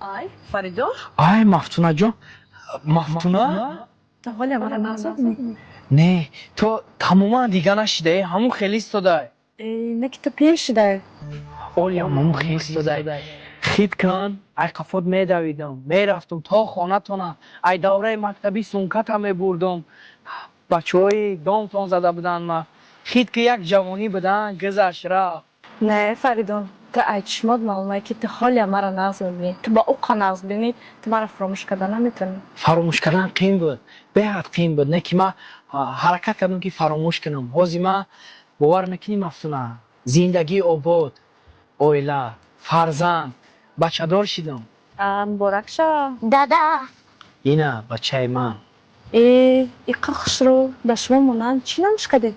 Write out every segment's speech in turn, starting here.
Ай, Фаридун. Ай, Мафтунаҷон, Мафтуна. Ту ҳоле мара нағз мебинӣ? Не, ту тамоман дига нашидаe, ҳамун хеле истодай. Э, не ки ту пир шудай. Олиам ҳамун хеле истодай. Хит кан, ай қафот медавидам, мерафтум то хонатона, ай давраи мактабӣ сумката мебурдум. Бачаҳои домтон зада буданд ма. Хит ки як ҷавонӣ будан, гузашт, рафт. Не, Фаридун, ту ай чишмот маълума, ки ту ҳоле мара нағз мебинӣ. Ту ба уқа нағз бинӣ, ту мара фаромӯш карда наметавонӣ. Фаромӯш кардан қиин буд, беҳад қиин буд. Не ки ман ҳаракат кардам, ки фаромӯш кунам. Ҳозир ман, бовар мекунӣ, Мафтуна, зиндагии обод, оила, фарзанд, бачадор шидам. Муборак шава. Дада. Ина бачаи ман. Э, иқа хушрӯ, ба шумо монанд, чӣ номш кардед?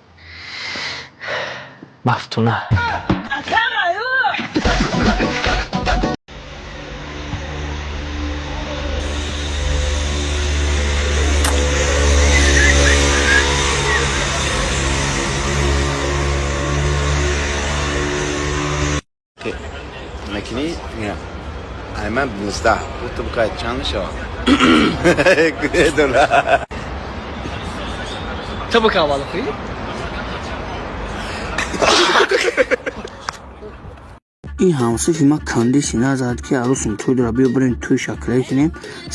Мафтуна. Мекунӣ? Ай ман 19. Ту бикай, чанд мешавад? Дона. Ту бика аввал охи. Ин ҳамсифи ман кандиси назад, ки арӯсум тӯй дора, биё бирем, тӯй шакле кунем.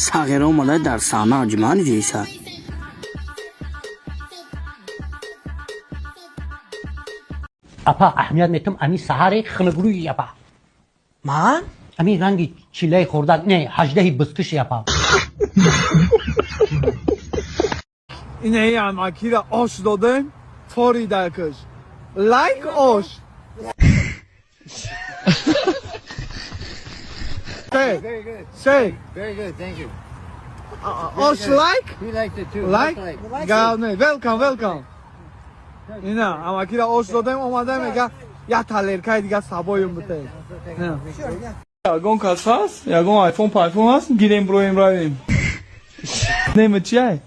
Сағира омада дар саҳна аҷмани ҷеса. Апа, аҳамият метам, ами саҳаре хунукрӯи, апа. Ман? Ами ранги чилаи хурдак, не, 18-и бискуши, апа. Инаи амакира ош додем, фори дакаш. Like ош. Say. Say. Very good, thank you. Ош like? We liked it too. Like? Гав не. Welcome, welcome. Ина амакира ош додем, омада мега як талеркаи дига сабоюм битем. Ягон кас ҳаст? Ягон айфон пайфон ҳаст? Гирем, броем, равем. Нема чиай?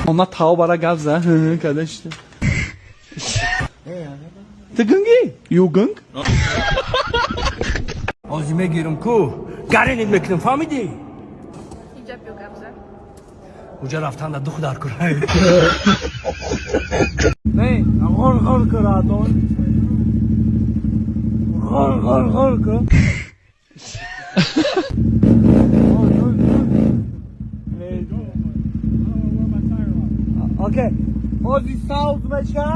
Она тао бара гап за, када шида. Ту гунги? Ю гунг? Ҳозир мегирам ку, гаренит мекунам, фаҳмидӣ? Уҷа рафтанда дух дар кура. Не, ғор ғор куратон. Ғор ғор ғор ку. Окей. Ҳозир савз меша.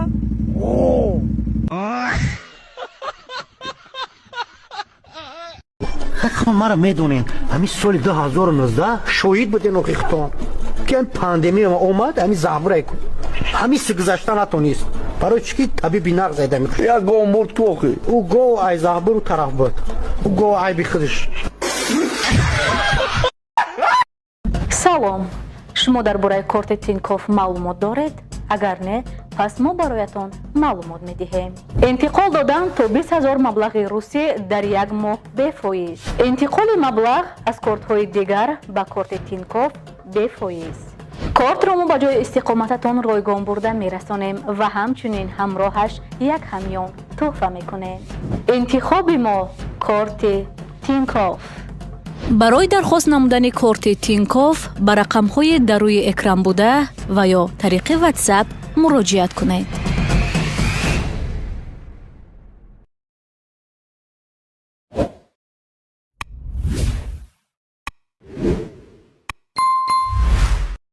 О! Ҳама мара медонен, ҳамин соли 2019 шоҳид буден охихтон, ки ҳами пандемия омад, ҳами заҳбурай ҳамиси гузашта натонист. Барои чӣ ки табиби нағз айда. Як гов мурд ку охи. Ӯ гов ай заҳбуру тараф буд, ӯ гов айби худаш. Салом, шумо дар бораи корти Тинкоф маълумот доред? Агар не, пас мо бароятон маълумот медиҳем. Интиқол додан то 20 000 маблағи русӣ дар як моҳ бефоиз. Интиқоли маблағ аз кортҳои дигар ба корти Тинкоф бефоиз. Кортро мо ба ҷои истиқомататон ройгон бурда мерасонем ва ҳамчунин ҳамроҳаш як ҳамён тӯҳфа мекунем. Интихоби мо корти Тинкоф. Барои дархост намудани корти Тинкоф ба рақамҳои дар рӯи экран буда ва ё тариқи Ватсап муроҷиат кунед.